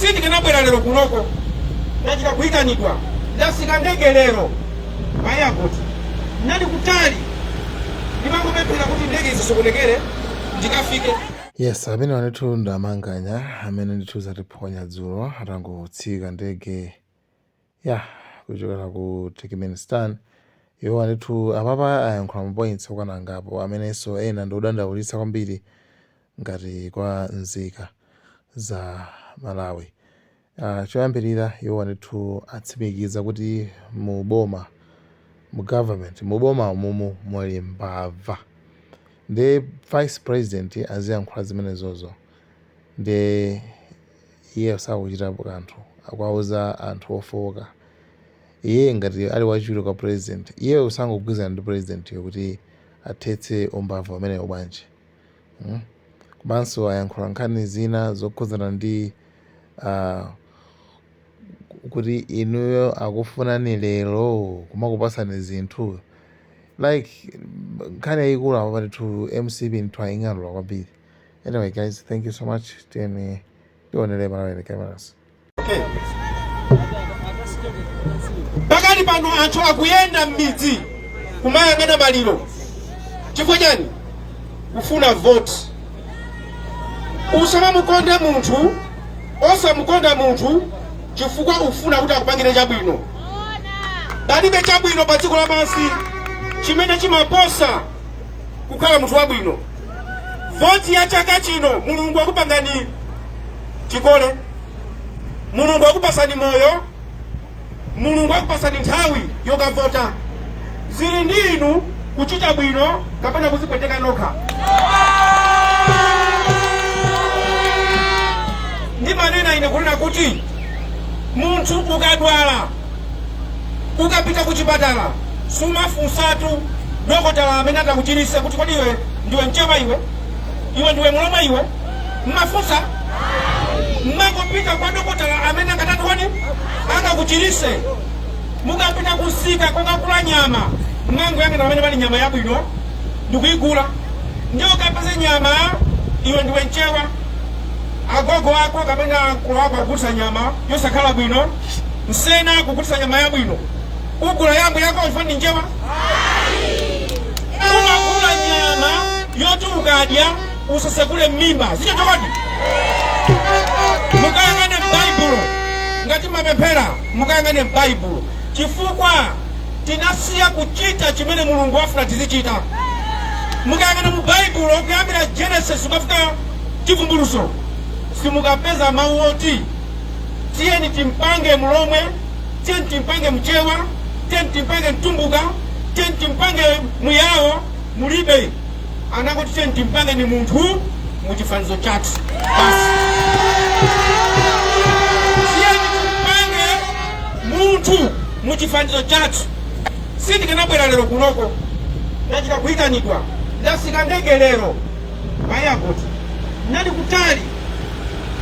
Sindikanabwera lero kunoko, ndachita kuyitanidwa. Ndasika ndege lero pa airport, ndinali kutali, ndimangopemphera kuti ndege isasokonekere ndikafike. Yes, amene ndithu ndi amanganya amene ndithu zatiphonya dzulo atangotsika ndege ya kuchokera ku Turkmenistan. Iwo ndithu apapa ayankhula ma points okwana angapo amenenso ena ndi odandaulitsa kwambiri ngati kwa nzika za Malawi. Choyambirira, iwo ndithu atsimikiza kuti mu boma, mu government, mu boma mumu muli mbava. Ndi vice president aziyankhula zimenezozo, ndi iye sakuchitapo kanthu, akuwauza anthu ofowoka. Iye ngati ali wachiwiri kwa president, iye usangogwirizana ndi president yo kuti athetse umbava umenewo bwanji? Komanso ayankhula nkhani zina zokhudzana ndi kuti inuyo akufunani lero kumakupasani zinthu, like nkhani yayikulu apa ndithu MCP ndithu aying'alula kwambiri. Anyway guys, thank you so much. Tiyeni tionere Malawi Cameras. Pakali pano anthu akuyenda m'midzi kumayang'ana maliro. Chifukwa chani? Kufuna vote. Usamamukonde munthu, osamukonda munthu chifukwa ufuna kuti akupangire chabwino. Palibe chabwino pa dziko lapansi chimene chimaposa kukhala munthu wabwino. Voti ya chaka chino, Mulungu akupangani chikole, Mulungu akupasani moyo, Mulungu akupasani nthawi yokavota. Zili ndi inu kuchita bwino kapena kuzipweteka nokha. Ndimanena ine kunena kuti munthu ukadwala, ukapita ku chipatala, sumafunsatu dokotala amene atakuchiritse kuti, "Kodi iwe ndiwe Mchewa? Iwe ndiwe Mulomwe iwe?" Mmafunsa? Mmangopita kwa dokotala amene angatatu kodi angakuchiritse. Mukapita kusika kokagula nyama, mmangoyang'ana pamene pali nyama yabwino ndikuyigula. Ndiye ukapeze nyama, iwe ndiwe Mchewa, agogo ako kapena ankolo ako akugulitsa nyama yosakhala bwino, nsena akugulitsa nyama yabwino, ugula yambo yako chifukwa ndi Mchewa? Umagula nyama yoti ukadya usasekule m'mimba. Zichotokodi mukayang'ane m'Baibulo. Ngati mapemphera, mukayang'ane m'Baibulo, chifukwa tinasiya kuchita chimene Mulungu wafuna tizichita. Mukayang'ana mu Baibulo kuyambira Genesis kukafika Chivumbulutso, simukapeza mawu oti tiyeni timpange Mlomwe, tiyeni timpange Mchewa, tiyeni timpange Mtumbuka, tiyeni timpange Muyawo. Mulibe. Anangoti tiyeni timpange ni munthu muchifanizo chathu basi. Tiyeni timpange munthu muchifanizo chathu. Sindikanabwera lero kunoko, ndachita kuyitanidwa. Ndasika ndege lero pa airport, ndinali kutali,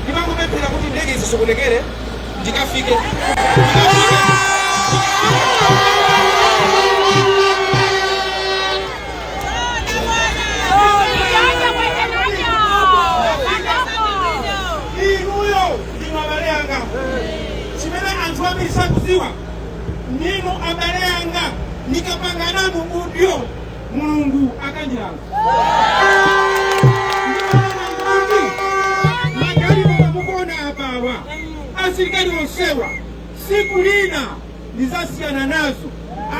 ndimangopemphera kuti ndege isasokonekere ndikafike, ndikafike. Inuyo ndinu abale anga. Chimene anthu ambiri sakuziwa, ndinu abale anga. Nikapanga nanu udyo, Mulungu akandilanga. Kuti magalimoto mukuona apawa, asilikali onsewa, siku lina ndizasiyana nazo.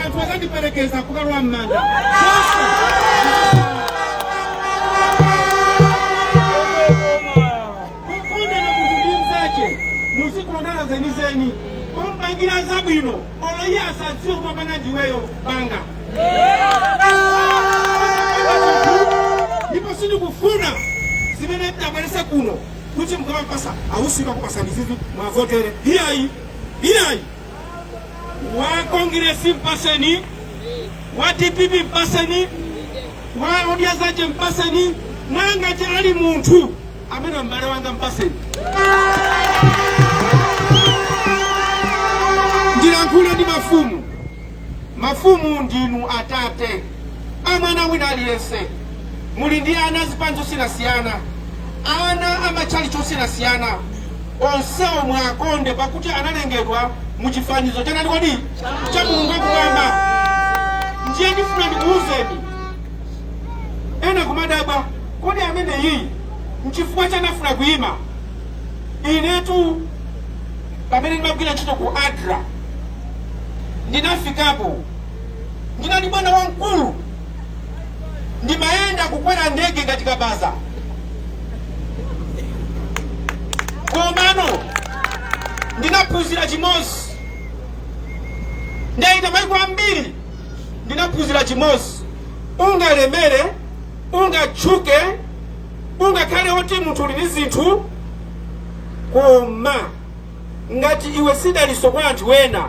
Anthu azandiperekeza kukalowa m'manda zonse. Kukondana munthu ndi mzache, muzikondana zenizeni, kumpangira zabwino olo iye asadziwe kupambana ndiweyo banga. Ndipo sindikufuna zimene tabweresa kuno kuti mukamapasa ausika kupasani zizi mwavotere. Iyayi, iyayi. Wa Congress mpaseni, wa DPP mpaseni, wa Odya Zache mpaseni, nangati ali munthu amene m'bale wanga mpaseni. Ndilankhule ndi mafumu. Mafumu, ndinu atate amwana wina aliyense. Muli ndi ana azipani zosiyanasiyana, ana amatchalichi osiyanasiyana. Onsewo mwakonde, pakuti analengedwa muchifanizo cha ndani kodi? Cha Mulungu wakumwamba. Ndiye ndifuna ndikuwuzeni, ena kumadabwa, kodi amene iyi nchifukwa chanafuna kuyima? Inetu pamene ndimagwira ntchito ku ADRA, ndinafikapo ndinali bwana wamkulu, ndimayenda kukwera ndege ngati kabaza. Komano ndinaphunzira chimodzi, ndayenda maiko ambiri, ndinaphunzira chimodzi: ungalemere, ungatchuke, ungakhale oti munthu uli ndi zinthu, koma ngati iwe si dalitso kwa anthu ena,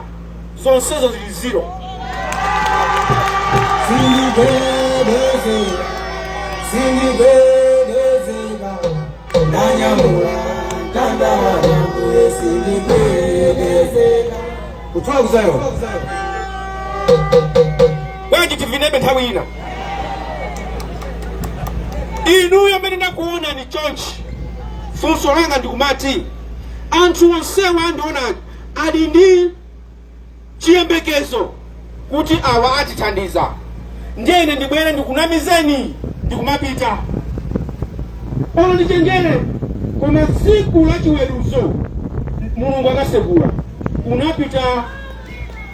zonsezo zili zero. Sindigwedezeka, sindigwedezeka, ndanyamula mtanda wa Ambuye, sindigwedezeka. Kutula kuzayo bwanji? Tivinebe nthawi ina. Inuyo amene ndakuona ni chonchi, funso langa ndikumati, anthu onsewa andiona ali ndi chiyembekezo kuti awa atithandiza, ndiye ine ndibwere ndikunamizeni ndikumapita, olo ndichenjere, koma tsiku la chiweruzo Mulungu akasekula, unapita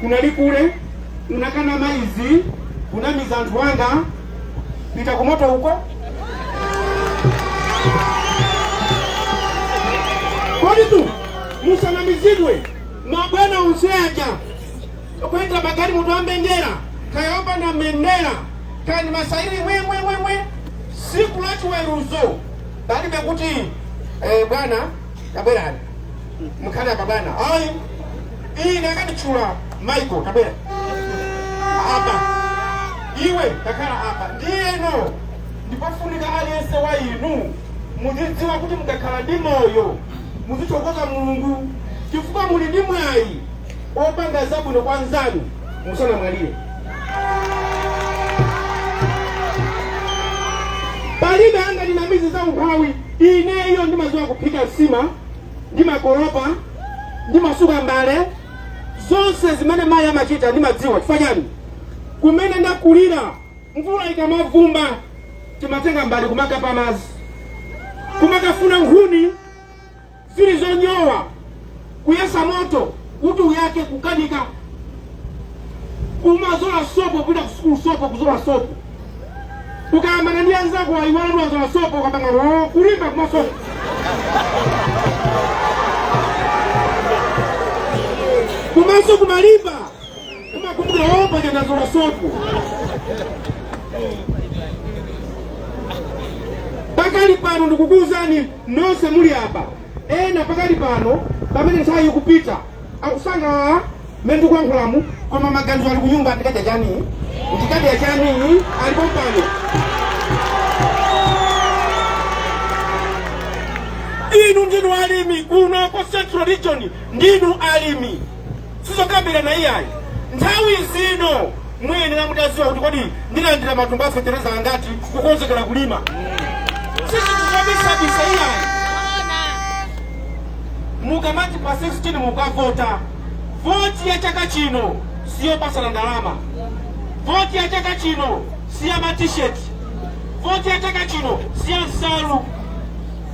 kunalikule, unakanama izi, kunamiza anthu anga, pita kumoto uko. Kodi tu musanamizidwe, mabwana onse aja kuyendera magalimoto a mbendera, kaya opanda mbendera, kaya ndi masairi mwemwemwemwe, tsiku la chiweruzo palibe kuti bwana tabwerani mukhale apa bwana, ayi. Ine akanditchula, "Michael, tabwera apa, iwe takhala apa." Ndiyeno ndipofunika aliyense wa inu muzidziwa kuti mukakhala ndi moyo muzithokoza Mulungu, chifukwa muli ndi mwayi opanga zabwino kwa nzanu musanamwalire. Palibe angandinamize za umphawi. Ineyo ndimadziwa kuphika nsima, ndimakolopa, ndimasuka mbale, zonse zimene mayi amachita ndimadziwa. Chifukwa chani? Kumene ndakulira, mvula ikamavumba timatenga mbale kumakapa madzi, kumakafuna nkhuni zili zonyowa, kuyesa moto kuti uyake, kukanika, kumazola sopo kupita kusukulu, sopo, kuzola sopo. Ukayambana ndi anzako, waiwala kuti wazola sopo, ukapanga ro kulimba kumasopo kumaso kumalimba, umakumbukira opa chandazola sopo. Pakali pano ndikukuwuzani nonse muli apa, ena pakali pano pamene nthawi ikupita akusangalala mmene ndikuyankhulamu, koma maganizo ali kunyumba, ndikadya chani, ndikadya chani, alipo pano. Inu ndinu alimi kuno ku Central Region, ndinu alimi, sizokambirana iyayi. Nthawi zino muyenera mutadziwa kuti kodi ndilandira matumba a fetereza angati kukonzekera kulima. Sizitizobisabisa iyayi. Mukamati pa 16 mukavota, voti ya chaka chino siyopasana ndalama, voti ya chaka chino siya matisheti, voti ya chaka chino siya nsalu,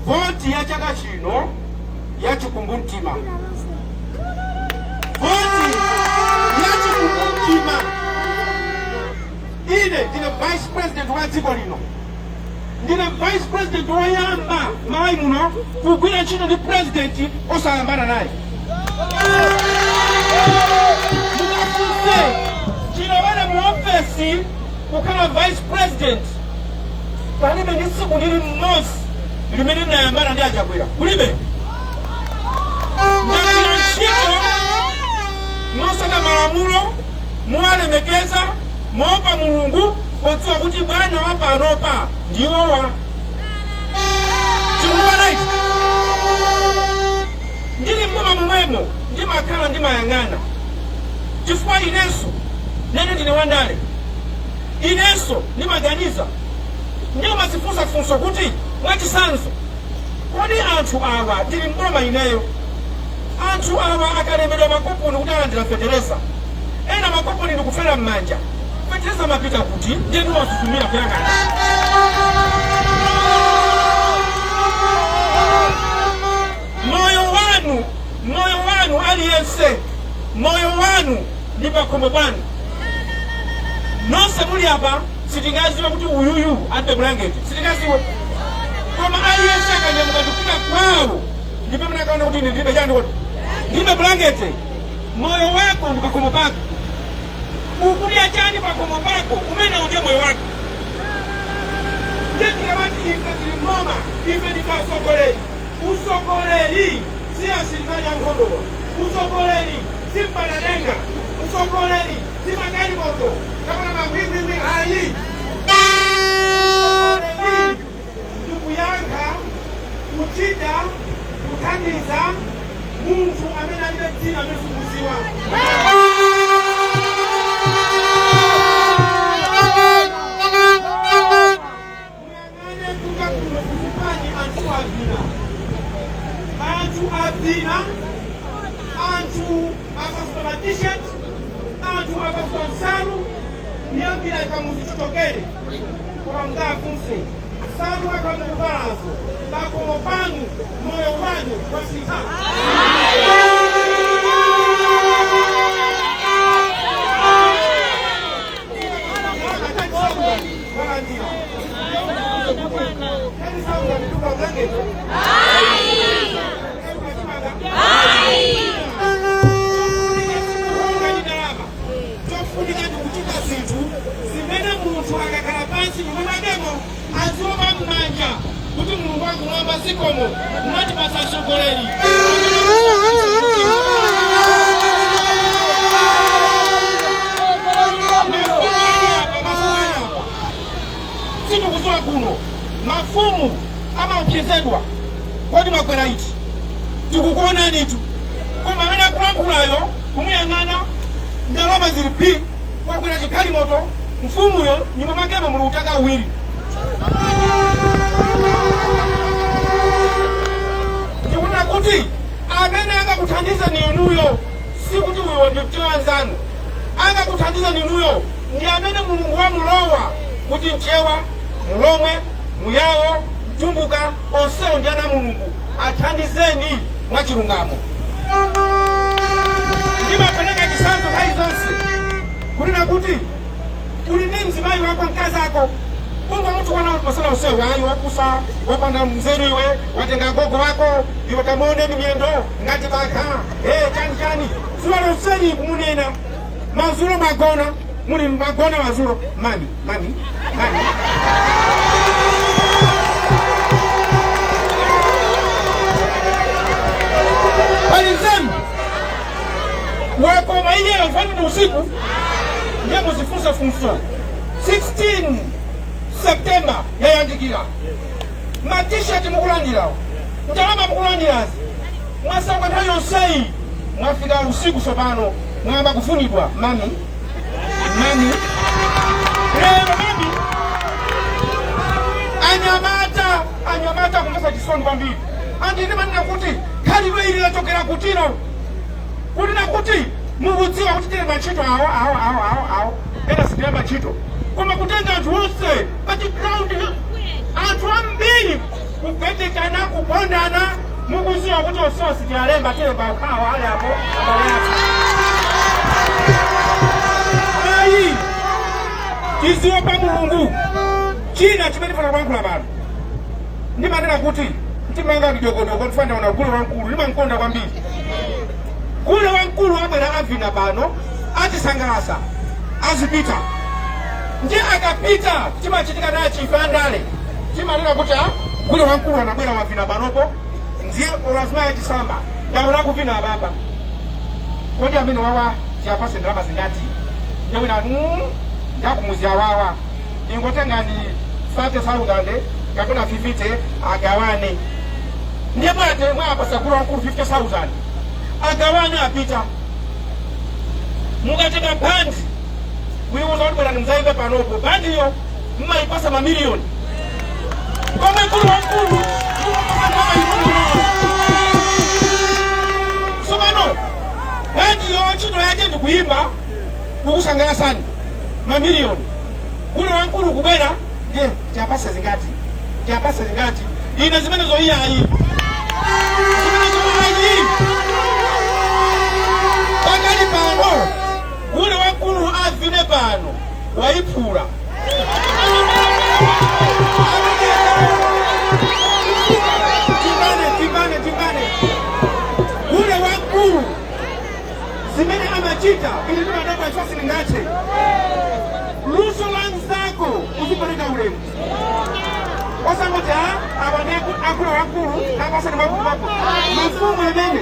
voti ya chaka chino ya chikumbumtima, voti ya chikumbumtima. Ine ndine vice president wa dziko lino, ndine vice president woyamba Malawi muno kugwira ntchito ndi president osayambana naye. Mukafunse, chilowere mu ofesi kukhala vice president, palibe ndi tsiku lili mmodzi limene ndinayambana ndi Achakwera, kulibe. Ndagwira ntchito mosaka malamulo, mowalemekeza, moopa Mulungu, podziwa kuti bwana wa panopa ndiwowa chikumbanaiti. Ndili mboma momwemo ndimakhala ndimayang'ana, chifukwa inenso nene ndine wandale, inenso ndimaganiza, ndimazifunsafunso kuti mwachisanzo Kodi anthu awa, tili mboma ineyo, anthu awa akalembedwa makuponi kuti alandira fetereza, ena makuponi ndikufera m'manja, fetereza mapita kuti? Ndiye ndiwasuzumira kuyang'ana. Moyo wanu, moyo wanu aliyense, moyo wanu ndi pakhomo panu. Nonse muli apa sitingaziwe kuti uyuyu alibe bulangeti, sitingaziwe, koma aliyense akanyamuka ndikupita kwawo ndipo pamene akaona kuti ine ndilibe chani, kodi ndilibe bulangeti. Moyo wako ndi pakhomo pako. Ukudya chani pakhomo pako, umene ndiye moyo wako. Ndiye tikamati ife tili mboma, ife ndife atsogoleri, utsogoleri si asilikali ankhondowa, utsogoleri si mpanadenga, utsogoleri si magalimoto kapena mangwingwingwi, ayi. Utsogoleri ndikuyankha, kuchita, kuthandiza munthu amene alibe dzina, amene sikuziwa. Muyang'ane kunja kuno kuzipani, anthu avina, anthu avina, anthu akasuka ma T-shirt, anthu akasuka nsalu, kuyambira Kamuzu chichokere. Koma mungafunse, nsalu akamukuvalazo, pakhomo panu moyo wanu wasintha? Walandira 10,000 tuka blanket? Chofunika ndi ndalama, chofunika ndi kuchita zinthu zimene munthu akakhala pansi nyumba mwakemo aziomba m'manja kuti, "Mulungu wakumwamba, zikomo, munatipatsa mtsogoleri." Mafumu ali apa, mafumu ali apa, sitikudziwa kuno mafumu amaopsezedwa, "Kodi mwakwera iti? Tikukuonanitu." Koma amene akulankhulayo kumuyang'ana, ndalama zili phi, wakwera chigalimoto, mfumuyo nyumba mwakemo muli utaka awiri. Ndikunena kuti amene angakuthandize ni inuyo, sikuti uyo ndi mchewa anzanu. Angakuthandize ni inuyo ndi amene Mulungu wamulowa kuti mchewa, Mulomwe, Muyawo, Mtumbuka, onsewo ndi ana Mulungu, athandizeni mwachilungamo. Ndimapereka chitsanzo nthawi zonse kunena kuti uli ndi mzimayi wako, mkazi ako, ungomutukwana masana onsewo, "Ayi, wakusa, wapanda mzeru iwe, watenga gogo wako iwe, kamuoneni miyendo ngati bakha, hey, chani chani," zuwa lonseli kumunena. Mazulo magona, muli magona mazulo, "Mami, mami, mami." Pali nzeru wakoma iyeyo mfani ndi usiku. Ndiye muzifunse funso, 16 September yayandikira, ma T-shirt mukulandirawo, ndalama mukulandirazi, mwasauka nthawi yonseyi, mwafika usiku tsopano mwayamba kufunidwa, "Mami, mami." Lero mami, anyamata, anyamata kumvetsa chisoni kwambiri. Andine manena kuti khalidwe ili lachokera kutino, kuti nakuti mukudziwa kuti tili mantchito awo awo awo awo awo, ena sitilemba ntchito, koma kutenga anthu onse pachi ground, anthu ambiri kupwetekana, kupondana, mukudziwa kuti onsewo sitialemba, tilemba okhawo ali apo, abale athu. Ayi, tiziopa Mulungu. China chimene tifuna kuyankhula pano, ndimanena kuti mtima wanga ndidokodoko, ndifuna ndaona gule wamkulu, ndimamkonda kwambiri gule wamkulu. Abwera, avina pano, atisangalasa, azipita. Ndiye akapita, chimachitika naye chife andale chimanena kuti, "Ah, gule wamkulu anabwera, wavina panopo, ndiye olazima yachisamba ndaona kuvina ababa, kodi amene wawa tiyapase ndalama zingati?" Ndiye wina, ndakumuzi awawa ingotengani 30,000 kapena 50, agawane." Ndiye mwate mwapasa gule wamkulu 50,000, agawane, apita. Mukatenga bandi kuiuza kuti, "Bwerani mudzaimbe panopo," bandiyo mmayipasa mamiliyoni, komwe gule wamkulu Tsopano bandiyo ntchito yake ndikuyimba kukusangalasani mamiliyoni, gule wamkulu kubwera ndiye tiapase zingati, tiapase zingati. Ine zimenezo iyayi, zimenezo ayi. Pakali pano gule wamkulu avine pano wayiphula. Timbane, timbane, timbane. Gule wamkulu zimene amachita, ine ndimadabwa ifa siningathe. Luso la mzako uzipereka ulemu, osangoti a apa ndi akulu akulu apasani makutu mako. Mafumu amene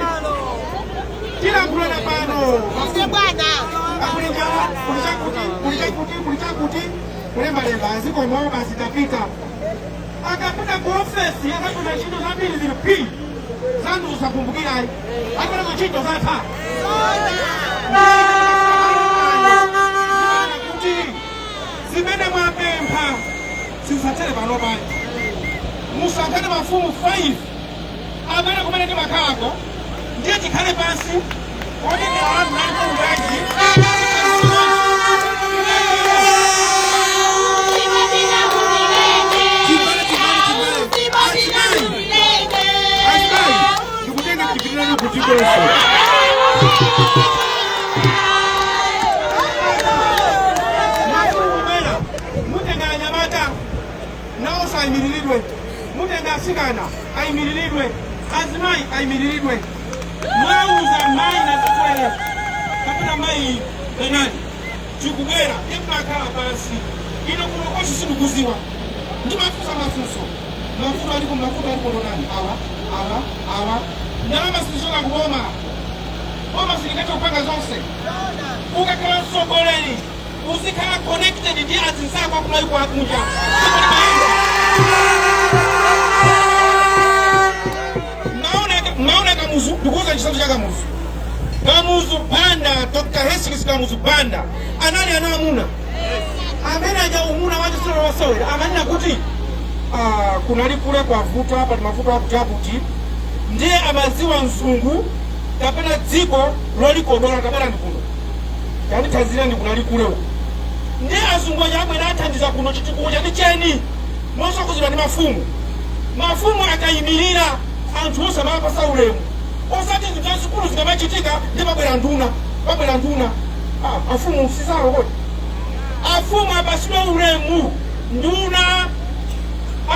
tilankhulana pano, mafumu akulinjala kulichakuti, kulichakuti, kulichakuti, kulembalemba azikomo basi tapita. Akapita ku ofesi akapita ntchito zambiri zili p zanu usakumbukirayi akapita ntchito zatha kuti zimene mwapempha sizisatere pano pano. Musankhane mafumu 5 amene kumene timakhalako, ndiye tikhale pansi kodi ndalamulankungaji. Timbale, timbale, timbale. Azimayi, azimayi, ndikutenga tipitirani kutikoso. Mafumu mena mutenga anyamata nawonso ayimiriridwe, mutenga asikana ayimiriridwe, azimayi ayimiriridwe. Mwauza mayi nazikwere kapena mayi benani chikubwera imakhala pansi. Ino kuno konse sindikuziwa, ndimafunsa mafunso, mafuta aliko, mafuta aliko ndonani awa awa awa. Ndalama sizichoka kuboma, boma silingathe kupanga zonse. Ukakhala mtsogoleri uzikhala connected ndi azinzako akumayiko akunja, dziko limayenda. Maona Kamuzu, ndikuuza chitsanzo cha Kamuzu, Kamuzu Banda, Dr Hastings Kamuzu Banda anali ana amuna amene aja umuna wachisolo wasewera amanena kuti ah, kunali kule kwavuta pali mavuto akuti akuti, ndiye amaziwa mzungu kapena dziko lolikodola kapena ndikuno tandithanzirani kunali kule uku, ndiye azungu aja abwera athandiza kuno chitukuko chani cheni mosokozedwa ndi mafumu. Mafumu akayimirira anthu onse amapasa ulemu, osati zinthu zazikulu zikamachitika ndi pabwera nduna, pabwera nduna. Ah, afumu sizawo kodi? Afumu apasidwe ulemu. Nduna,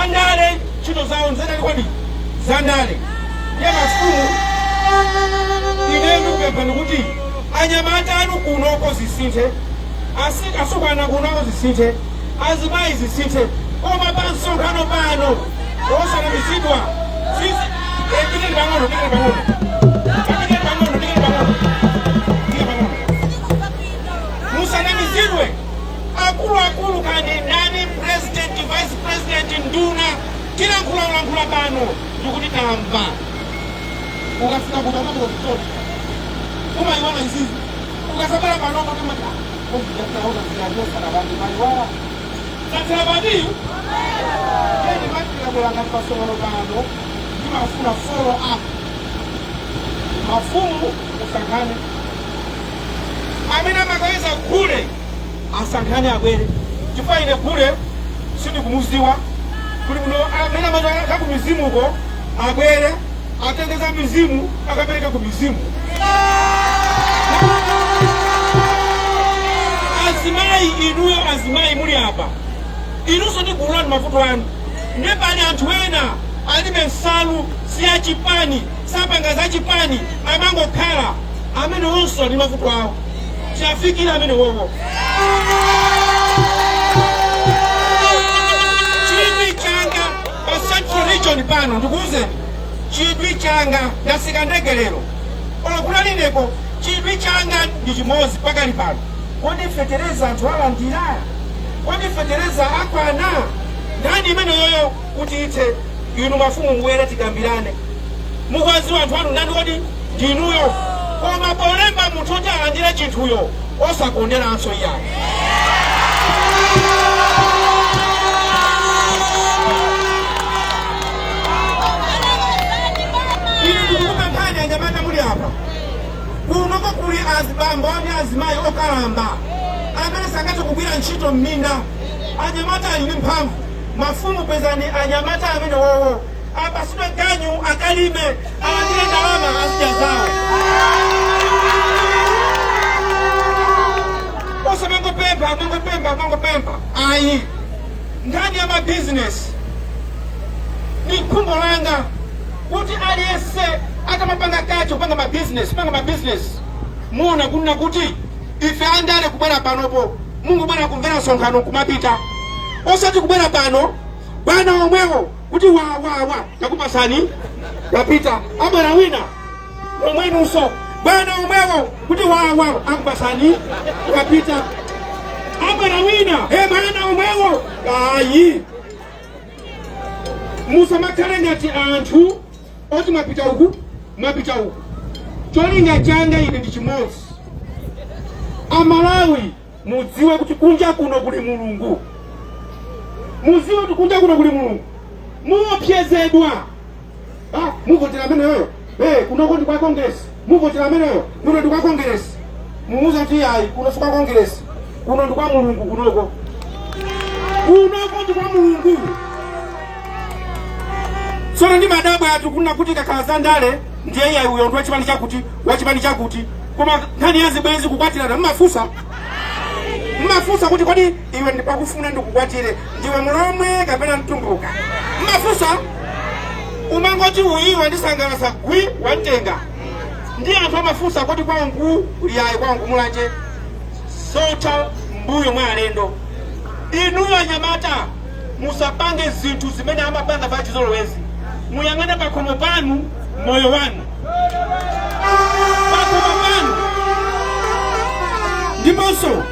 andale ntchito zawo nzatali kodi zandale. Ndiye mafumu, ine ndikupemphani kuti anyamata anu kunoko zisinthe, asukwana kunoko zisinthe, azimayi zisinthe, koma pa msonkhano pano osanamizidwa. Tikeni pang'ono, tikeni pang'ono, tikeni pang'ono, tikeni pang'ono, tikeni pang'ono. Musanamizidwe akuluakulu kani ndani, president, vice president, nduna, tilankhulalankhula pano ndikuti tamva. Ukafika kutamatototo umayiwala izizi, ukasabala panopo timati tathera pati eni matikabwera pasongano pano ndimafuna follow up. Mafumu musankhane amene amakaweza gule, asankhane abwere, chifukwa ine gule sindikumuziwa kuli muno. Amene amachaka ku mizimuko abwere atengeza mizimu akapereke ku mizimu. Azimayi inuyo, azimayi muli apa, inunso ndikulani mavuto anu. Ndiye pali anthu ena alibe nsalu, si achipani, sapanga za chipani, amangokhala amene onso ali mavuto awo, tiafikire amene wowo. Chidwi changa pa Central Region pano, ndikuwuzeni chidwi changa, ndasika ndege lero olo kunalineko, chidwi changa ndi chimodzi pakali pano: kodi fetereza anthu alandira? Kodi fetereza akwana? Nkhani imeneyoyo kuti ithe, inu mafumu mubwere tikambirane. Mukuwaziwa anthu anu ndani kodi? Ndinuyo. Koma polemba munthu oti alandire chinthuyo osakonderanso iyayi. Anyamata muli apa, kunoko kuli azibambo ndi azimayi okalamba amene sangathe kugwira ntchito m'minda. Anyamata ali ndi mphamvu. Mafumu, pezani anyamata amene wowo apasidwe ganyu, akalime, alandire ndalama, azidya zawo. Osamangopempha, mangopempha, mangopempha, ayi. Nkhani ya mabizinesi, ni khumbo langa kuti aliyense atamapanga kacho kupanga mabizinesi, kupanga mabizinesi, muona kunena kuti ife andale kubwera panopo, mungubwera kumvera msonkhano kumapita, osati kubwera pano bwana omwewo kuti wa wa wa, takupasani, yapita. Abwera wina omwenunso, bwana omwewo kuti wa wa, akupasani, yapita. Abwera wina, he, bwana omwewo. Ayi, musamakhale ngati anthu oti mwapita uku, mwapita uku. Cholinga changa ine ndi chimodzi: Amalawi, mudziwe kuti kunja kuno kuli Mulungu. Mudziwe kuti kunja kuno kuli Mulungu. Muopsezedwa, ah, muvotera ameneyoyo, hey, kunoko ndi kwa Congress. Muvotera ameneyo, kuno ndi kwa Congress. Mumuuza kuti ayi, kuno si kwa Congress, kuno ndi kwa Mulungu. Kunoko, kunoko ndi kwa Mulungu. Tsono ndi madabwa athu kunena kuti kakhala za ndale ndiye iyayi, uyo ndi wachipani chakuti, wachipani chakuti, koma nkhani ya zibwenzi, kukwatirana, mmafunsa, mmafunsa kuti kodi iwe ndipakufuna ndikukwatire, ndiwe Mulomwe kapena Mtumbuka? Mmafunsa? Umangoti uyi wandisangalatsa, gwi, wamtenga. Ndi anthu amafunsa kodi kwawo liyayi, kwawo Mulanje sota mbuyo mwa alendo. Inuyo anyamata, musapange zinthu zimene amapanga pa chizolowezi. Muyang'ane pakhomo panu, moyo wanu pakhomo panu. Ndiponso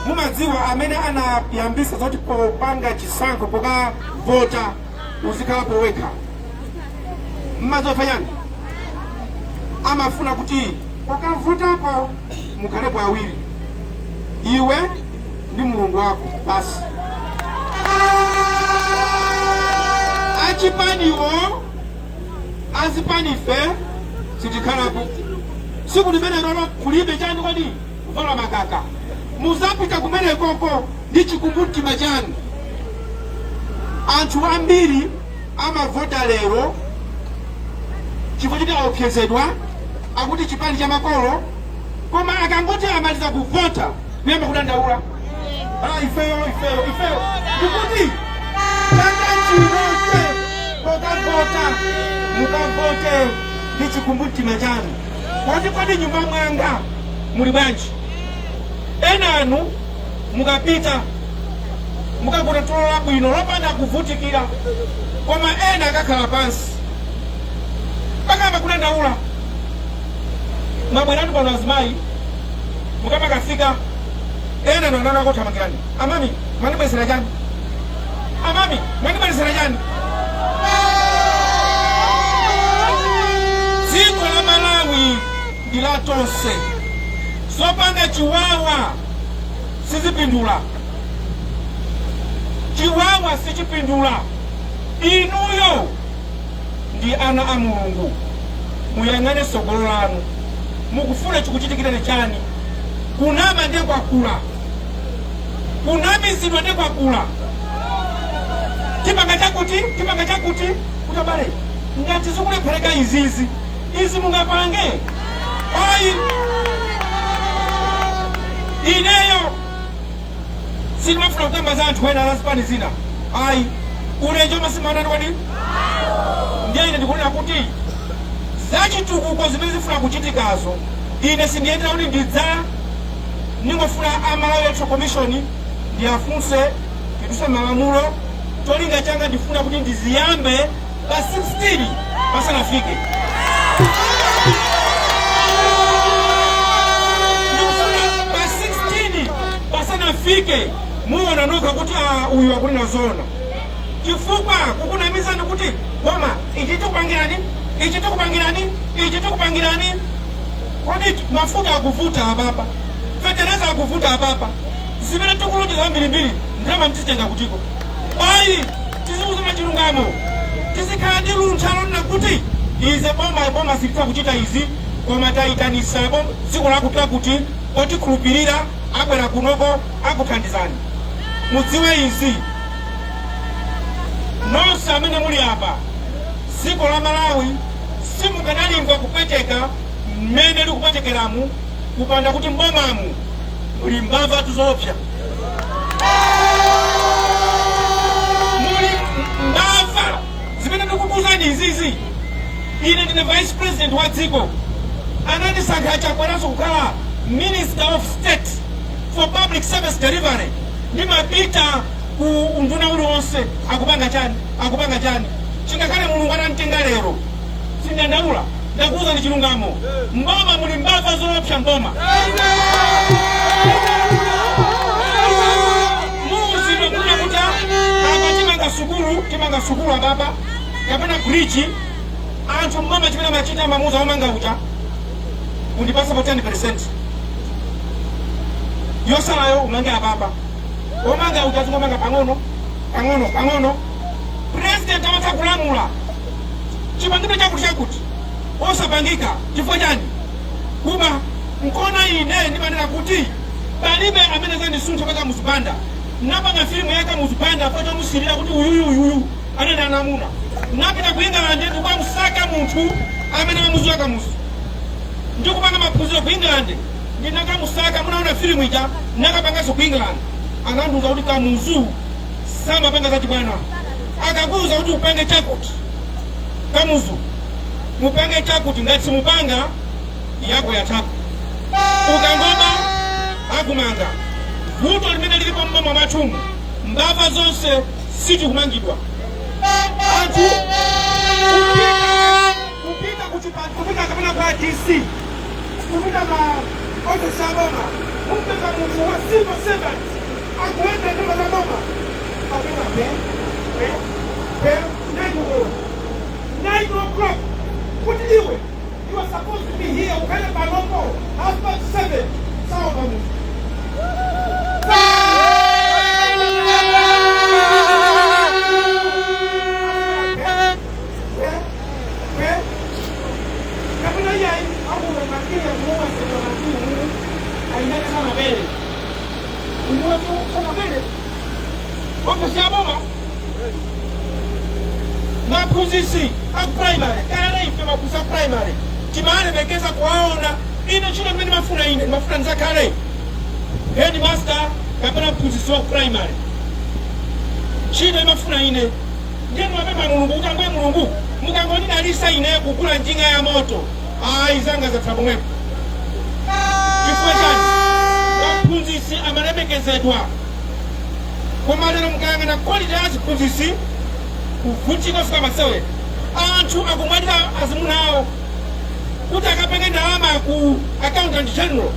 mumadziwa amene anayambisa zoti popanga chisankho, pokavota, uzikhala powekha? Mmazofa yani amafuna kuti pokavotapo mukhalepo awiri, iwe ndi Mulungu wako basi. Achipaniwo, azipanife sitikhalapo tsiku limene lolo. Kulibe chani kodi kuvala makaka. Muzapita kumene koko ndi chikumbumtima chanu. Anthu ambiri amavota lero chifukwa choti aopsezedwa, akuti chipani cha makolo, koma akangoti amaliza kuvota kuyamba kudandaula, ah, ifeyo, ifeyo, ifeyo. Ndikuti chaka chinonse pokavota mukavote ndi chikumbumtima chanu, kodi kodi nyumba mwanga muli bwanji? Ena anu mukapita mukagona tulo labwino lopanda kuvutikira, koma ena akakhala pansi pakamba kudandaula. Mwabweratu pano azimayi, mukamakafika ena nanana akuthamangirani: "Amami, mwandibwezera chani? Amami, mwandibwezera chani?" Dziko la Malawi ndi la tonse. Zopanda chiwawa sizipindula, chiwawa sichipindula. Inuyo ndi ana a Mulungu, muyang'ane tsogolo lanu. Mukufuna chikuchitikireni chani? Kunama ndiye kwakula, kunamizidwa ndiye kwakula. Tipanga chakuti, tipanga chakuti, kuti abale, ngati zikulephereka izizi, izi mungapange? Ayi. Ineyo sindimafuna kukamba za anthu ena azipani zina, ayi. Ulenje umasimanani kodi? Ndiye ine ndikunena kuti zachitukuko zimene zifuna kuchitikazo, ine sindiyendera kuti ndidza, ndingofuna a Malawi Electoral Commission ndiyafunse tiduse malamulo. Cholinga changa ndifuna kuti ndiziyambe pa 16 pasanafike. Ndikufuna pa 16 pasanafike, muona nokha kuti ah, uyu akunena zona, chifukwa kukunamizani kuti koma ichi tikupangirani, ichi tikupangirani, ichi tikupangirani. Kodi mafuta akuvuta apapa, fetereza akuvuta apapa, zimene tikulonjeza ambirimbiri, ndalama mtizitenga kutiko? Ayi, tiziuzana chilungamo, tizikhala ndi luntha lonena kuti Ize boma, boma silitha kuchita izi, koma tayitanisa dziko lakuti lakuti otikhulupirira abwera kunoko akuthandizani. Mudziwe izi nonse amene muli apa, dziko la Malawi simukanalimva kupweteka mmene likupwetekeramu kupanda kuti mbomamu muli mbava zoopsa, muli mbava zimene ndikukuuzani izizi. Ine ndine vice president wa dziko, anandisankha Chakweranso kukhala Minister of State for Public Service Delivery. Ndimapita ku unduna uliwonse, akupanga chani, akupanga chani. Chingakhale Mulungu atamtenga lero, sindandaula. Ndakuuzani chilungamo, mboma muli mbava zoopsa. Mboma muuzidwe kuna kuti apa timanga sukulu, timanga sukulu apapa kapena bridge. Anthu mboma chimene amachita, amamuuza omanga uja, "Undipasa po 10%, yosalayo umange apapa." Omanga uja zingomanga pang'ono pang'ono pang'ono. President amatha kulamula chipangidwe chakuti chakuti, osapangika. Chifukwa chani? Kuba. Nkona ine ndimanena kuti palibe amene zandisuntha pa Kamuzu Banda. Napanga filimu ya Kamuzu Banda pochomusilira kuti uyuyu uyuyu anene anamuna. Napita ku England ndikukamusaka munthu amene amamuziwa Kamuzu, ndikupanga maphunziro ku England, ndinakamusaka. Munaona filimu ija, nakapanganso ku England. Anandiuza kuti Kamuzu samapanga zachibwana. Akakuuza kuti upange chakuti, Kamuzu, mupange chakuti, ngati simupanga, yako yathapo. Ukangoba akumanga. Vuto limene lilipo mboma mwathumu, mbava zonse sizikumangidwa. Anthu kupita kuchipatala, kupita kapena kwa DC, kupita ma ofisi a boma, mupeza munthu wa civil servant akuenda nyumba za boma apita pe pe pe 9 o'clock, 9 o'clock, kuti iwe, you are supposed to be here, ukhale panopo 7:30. Sawa pamunthu. Kapena iyayi, akumakile muwasedwa matimu ainake sanabere umuwatu sanabere ofisi ya boma. Maphunzitsi a primary, kale ife maphunzitsi a primary timalemekeza kuwaona. Ine ntchito imene mafuna ine, ndimafuna ndizakhale headmaster kapena mphunzitsi wa primary. Ntchito imafuna ine, ndiye ndimapempha Mulungu kuti, "Ambuye Mulungu, mukangondidalisa ine kugula njinga ya moto, ayi, zanga zatha pomwepo." Chifukwa chani? Maphunzitsi amalemekezedwa. Koma lero mukayang'ana quality ya aziphunzitsi, kuvutika kufika masewera. Anthu akumwalira azimuna awo kuti akapenge ndalama ku Accountant General,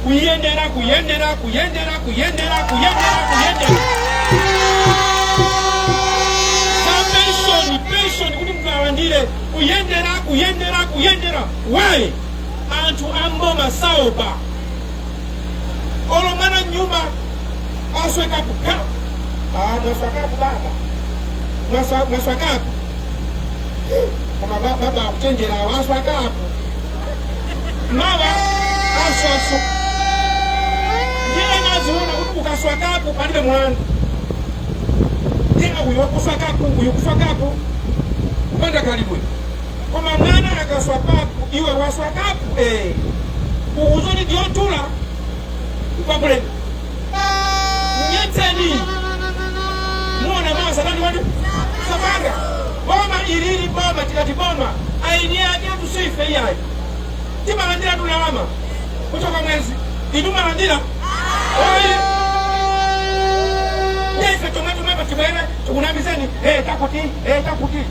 kuyendera, kuyendera, kuyendera, kuyendera, kuyendera, kuyendera. Za pension, pension kuti mnthu alandire, kuyendera, kuyendera, kuyendera. Why? Anthu amboma saopa. Olo mwana mnyumba aswekapo pa, ah, mwaswakapo baba, mwaswakapo. Koma baba akuchenjera, aswakapo, mawa aswaso. Ndiye naziona kuti ukaswakapo palibe mulandu. Ndiye uyu wakuswakapo, uyu kuswakapo kupanda kalidwe. Koma mwana akaswakapo, iwe waswakapo, eh, ukuzoti ndiyotula kwabuleni nyetseni muona mawa satani watu sapanga boma ilili. Boma, tikati boma, aini ake tusife iyayi. Timalandira ndalama kuchoka mwezi, inu malandira oyi. Ndife chomwe tumwepa tibwere tikunamizeni, eh, takuti, eh, takuti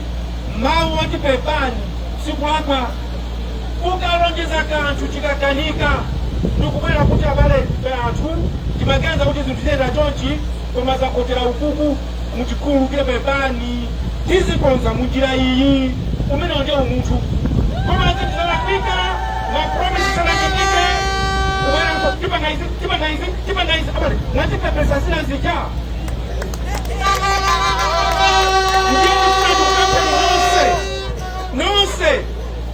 mawu oti pepani sikulakwa. Ukalonjeza kanthu chikakanika, ndikubwera kuti, "Abale anthu, timaganiza kuti zinthu ziyenda chonchi, koma zakotera ukuku, mutikhululukire, pepani, tizikonza munjira iyi." Umenewo ndiye umunthu. Koma zinthu zalakwika, ma promise sanachitike, kubwera tipanga izi, tipanga izi, tipanga izi, abale mwatipepesa zina zija. Ndiye tifuna tikupempheni nonse, nonse.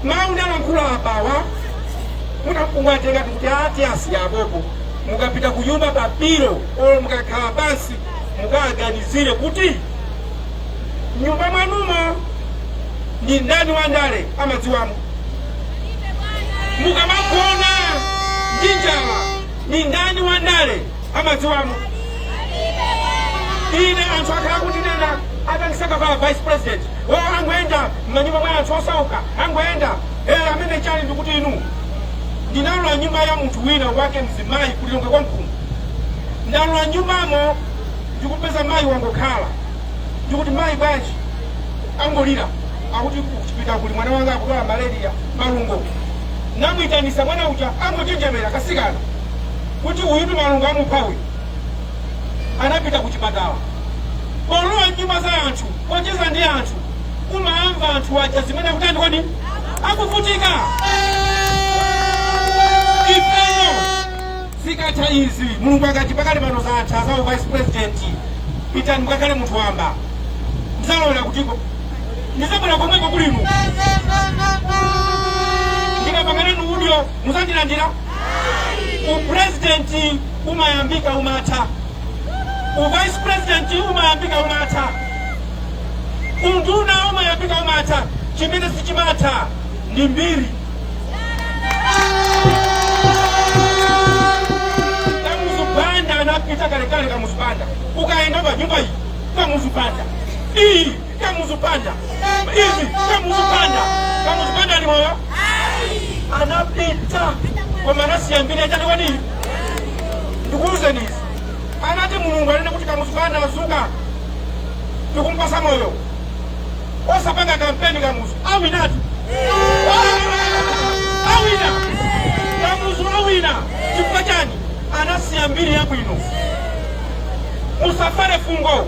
Mawu ndalankhula apawa munakungatenga kuti ati asiyapopo. Mukapita kunyumba papiro olo mukakhala pansi, mukaganizire kuti nyumba mwanumo ndi ndani wandale amadziwamo. Mukamagona ndi njala, ndi ndani wandale amadziwamo? Ine anthu akhala kundinena atandisankha kukhala vice president, o angoyenda m'manyumba mwa anthu osauka, angoyenda amene chali. Ndikuti inu, ndinalowa nyumba ya munthu wina wake, mzimayi, kulilongwe kwa mkhungu. Ndalowa nyumbamo, ndikupeza mayi wangokhala. Ndikuti, "Mayi, bwanji?" Angolira, akuti kuchipita kuli mwana wanga akudwala malaria, malungo. Namwitanisa mwana uja, angochenjemera kasikana kuti uyutu malungo amupha uyu. Anapita kuchipatala. Polowa nyumba za anthu, pocheza ndi anthu, umamva anthu aja zimene akutani kodi akuvutika. Ifeyo zikatha izi, Mulungu akati pakali pano zatha za vice president, pitani mukakhale munthu wamba, ndizalowera kutiko? Ndizabwera komweko kulinu. Ndikapangana udyo, muzandilandira? Upresidenti umayambika, umatha. Uvice president umayambika, umatha. Unduna umayambika, umatha. Chimene sichimatha ndi mbiri. Kamuzu Banda anapita kalekale. Kamuzu Banda, ukaenda pa nyumba iyi, Kamuzu Banda iyi, Kamuzu Banda izi, Kamuzu Banda. Kamuzu Banda ali moyo? Anapita, koma anasiya mbiri yachani kwani? Ndikuwuzeni izi, anati Mulungu anene kuti Kamuzu Banda azuka, tikumpasa moyo, osapanga kampeni, Kamuzu awinatu, awina Kamuzu, awina. Chifukwa chani? Anasiya mbiri yabwino. Musafere fungo,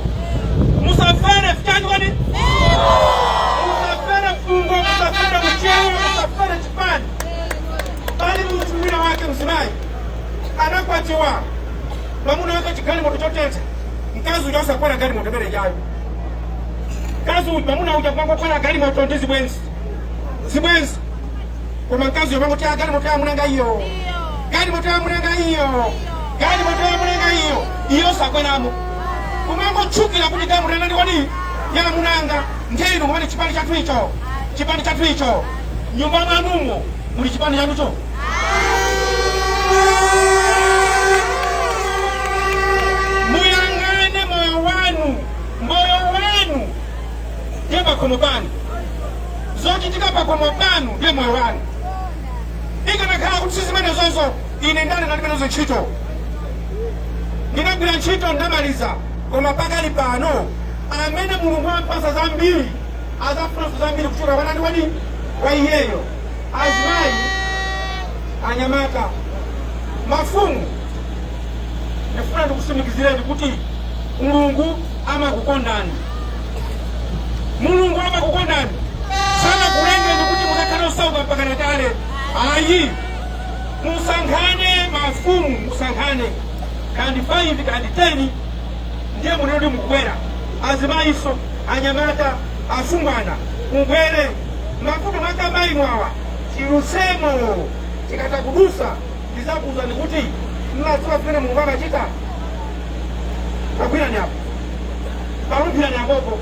musafere chani kwani? Musafere fungo, musafere mchewa, musafere chipani. Pali munthu wina wake, mzimayi, anakwatiwa, mwamuna wake chigalimoto chotentha. Mkazi uja osakwera galimoto imene ijayo. Mkazi uja, mwamuna uja kumangokwera galimoto ndi zibwenzi, zibwenzi, koma mkazi uja mangoti, "Galimoto ya munanga iyo, galimoto ya munanga iyo, galimoto ya munanga iyo." Iyo sakweramo, kumangotchukira kuti galimoto yanani kwani ya munanga. Ndiye inu kumene chipani chathu icho, chipani chathu icho, nyumba mwanumo muli chipani chanucho? Muyang'ane moyo wanu. Moyo wanu ndiye pakhomo panu. Zochitika pakhomo panu ndiye moyo wanu. Ikanakhala kuti sizimene zonso, ine ndani ndalimenezo ntchito, ndinagwira ntchito, ndamaliza. Koma pakali pano amene Mulungu wampasa zambiri azafunanso zambiri kuchoka kwa nani kwani? Kwa iyeyo. Azimayi, anyamata, mafumu, ndifuna ndikusimikizireni kuti Mulungu amakukondani. Mulungu amakukondani. Sanakulengeni kuti muzakhale osauka mpaka natale, ayi. Musankhane mafumu, musankhane kandi 5 kandi 10, ndiye munene kuti mukubwera. Azimayiso, anyamata, asungwana, mubwere. Mafumu mwakamayi mwawa chilusemo chikatha kudusa, ndizakuuzani kuti mmadziwa zimene Mulungu amachita. Kagwirani apo, kalumphirani apopo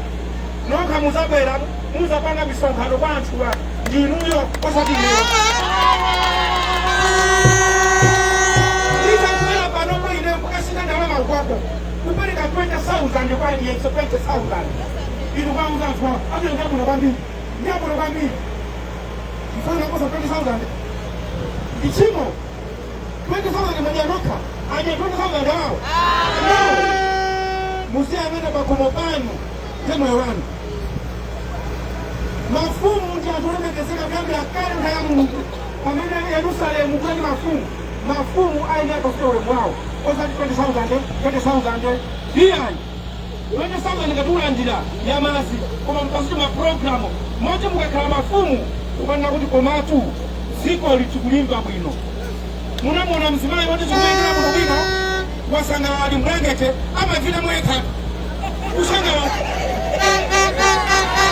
nokha. Muzabwera, muzapanga misonkhano kwa anthuwa ndinuyo, osati ineyo. Ndikabwera panopo ine kukasika ndalama ukwako kupereka 20,000 kwa aliyense, 20,000, inu kwauza anthu awo, ndiyabwino kwambiri, ndiyabwino kwambiri. Mfana kosa 20,000 ichimo 20,000 mwenye nokha anye 20,000 awo no. Musiyang'ane pakhomo panu, ndiye moyo wanu. Mafumu ndi anthu olemekezeka kuyambira kale nthawi ya Mulungu, pamene Yerusalemu kunali mafumu. Mafumu ayenera kufika ulemu wawo, osati 20,000, 20,000 iyayi. 20,000 ngati ulandira yamazi, koma mupasiti mapulogalamu moti mukakhala mafumu kumanena kuti komatu dziko litikulimba bwino. Munamuona mzimayi woti zikuyendera bwino bwino, wasangalala, ali mbulangete, amavina mwekha kusangalala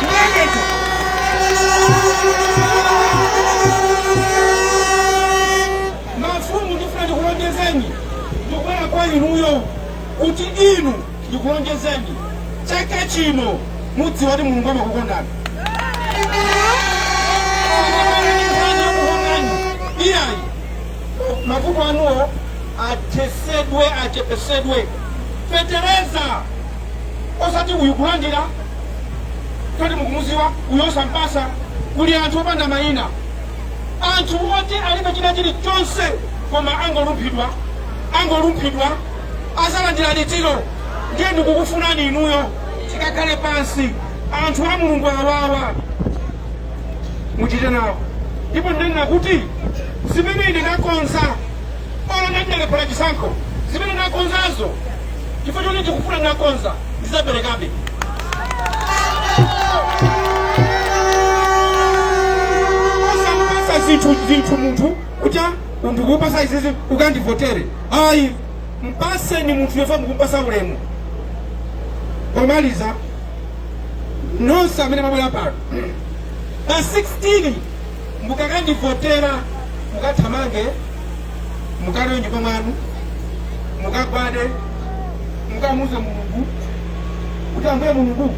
mbulangete. Mafumu, ndifuna ndikulonjezeni, ndikubwera kwa inuyo kuti inu ndikulonjezeni, chaka chino mudziwa kuti Mulungu amakukondani. Iyayi, mavuto anuwo athesedwe, achepesedwe. Fetereza osati uyu kulandira toti mukumuziwa uyu osampasa. Kuli anthu opanda mayina, anthu oti alibe china chilichonse koma angolumphidwa, angolumphidwa, azalandira litiro. Ndiye ndikukufunani inuyo tikakhale pansi, anthu a Mulungu awawa muchite nawo. Ndipo ndinena kuti zimene ine ndakonza, olo ndalephera chisankho, zimene ndakonzazo chifukwa choti ndikufuna ndakonza, ndizaperekabe. Osampasa zinthu munthu kuti ndikupasa izizi ukandivotere, ayi. Mpaseni munthu yofa mukumpasa ulemu. Pomaliza, nonse amene mabwera pano pa 16, mukakandivotera, mukathamange, mukalowe nyumba mwanu, mukagwade, mukamuuze Mulungu kuti, "Ambuye Mulungu,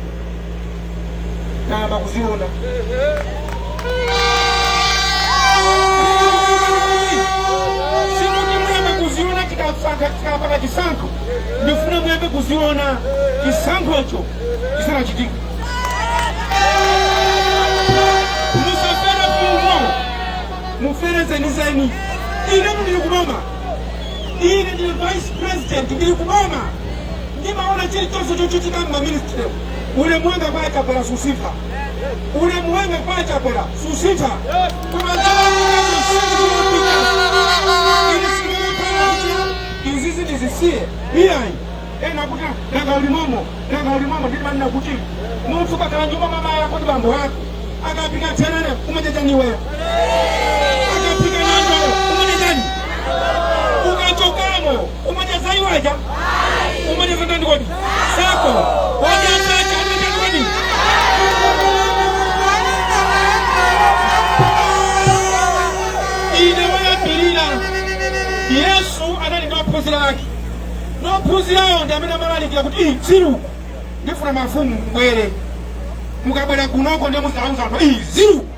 tayamba kuziona." Sikuti muyambe kuziona tikapanga chisankho. Ndifuna muyambe kuziona chisankhocho chisanachitika. Musafere fumo, mufere zenizeni. Ine ndili kuboma, ine ndili vice president, ndili kuboma, ndimaona chilichonse chochitika mmaministry. Ulemu wanga kwa Chakwera susintha, ulemu wanga kwa Chakwera susintha, koma ine sindingamakhala kuti izizi ndizisiye, iyayi. Ena kuti, "Nanga ulimomo, nanga ulimomo?" Ndimanena kuti munthu kakhala nyumba mama yako ndi bambo ako, akapika therere umadya chani iweyo? Akapika nandolo umadya chani? Ukachokamo umadya za iwaja? Umadya za ndani kodi? Sako wadya zacha, umadya chani kodi? Ine woyambirira, Yesu anali ndi ophunzira ake. Nophunzirawo ndi amene amalalikira kuti ii tsiru. Ndifuna mafumu mubwere, mukabwera kunoko ndiye muzauza anthu, "Ii ziru,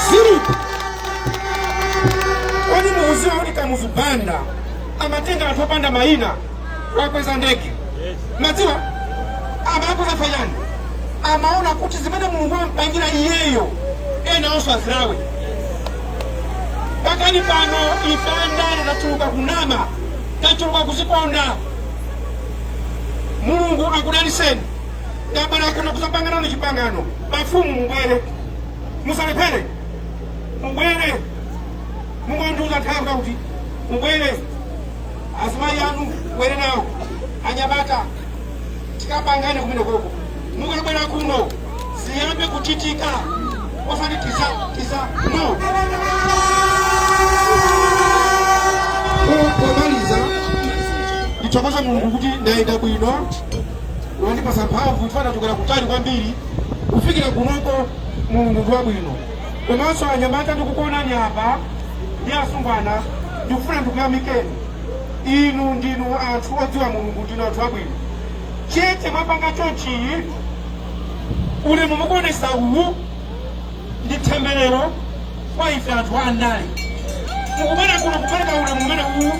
ziru." Kodi mukuziwa kuti Kamuzu Banda amatenga anthu opanda mayina kuwakweza ndege? Madziwa amakweza fayani? Amaona kuti zimene Mulungu ampangira iyeyo, ena onso azilawe. Pakali pano ife andale tachuluka kunama, tachuluka kuzikonda. Mulungu akudaliseni. Ndabwera kuno kuzapangana nanu chipangano. Mafumu mubwere, musalephere, mubwere, mungondiuza nthawi kuti mubwere. Azimayi anu mubwere nawo, anyamata, tikapangane kumene koko. Mukabwera kuno ziyambe kuchitika, osati tiza tiza, no. Pomaliza, ndithokoze Mulungu kuti ndayenda bwino, wandipasa mphamvu. Ifana chokera kutali kwambiri kufikira kunoko. Mulungu ndi wabwino. Komanso anyamata ndikukuonani apa ndi asungwana, ndikufuna ndikuyamikeni. Inu ndinu anthu odziwa Mulungu, ndinu anthu abwino. Chete mwapanga chonchiyi, ulemu mukuonesa uwu ndi temberero kwa ife anthu andale. Mukubwera kuno kupereka ulemu umene uwu,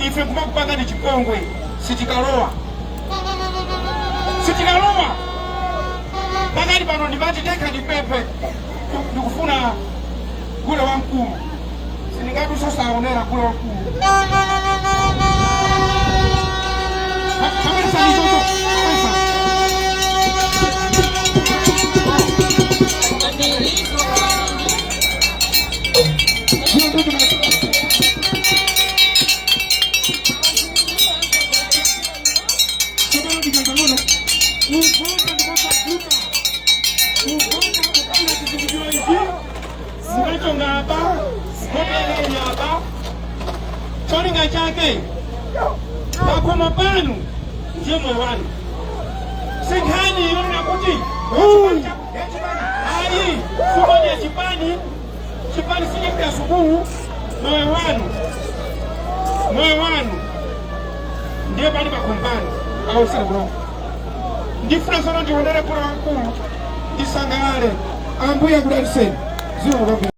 ife kumakupanga ndi chipongwe, sitikalowa, sitikalowa. Pakati pano ndimati ndekha ndipemphe, ndikufuna gule wamkulu, sindingati sosaonera gule wamkulu. Kabisa, izozo kabisa. Tsopano ndikang'ono kuvota ndikosavuta, kuvota kupanga chizindikiro ichi, mukachonga apa, nkhope apa. Cholinga chake, pakhomo panu ndiye moyo wanu. Sinkhani yonena kuti ayi. Iyi sumadya chipani, chipani sichipita sukulu. Moyo wanu, moyo wanu ndiye pali pakhompani awusire kuno. Ndifuna sono ndionere kula wamkulu, ndisangalale. Ambuye akudaliseni. Zikomo kwambiri.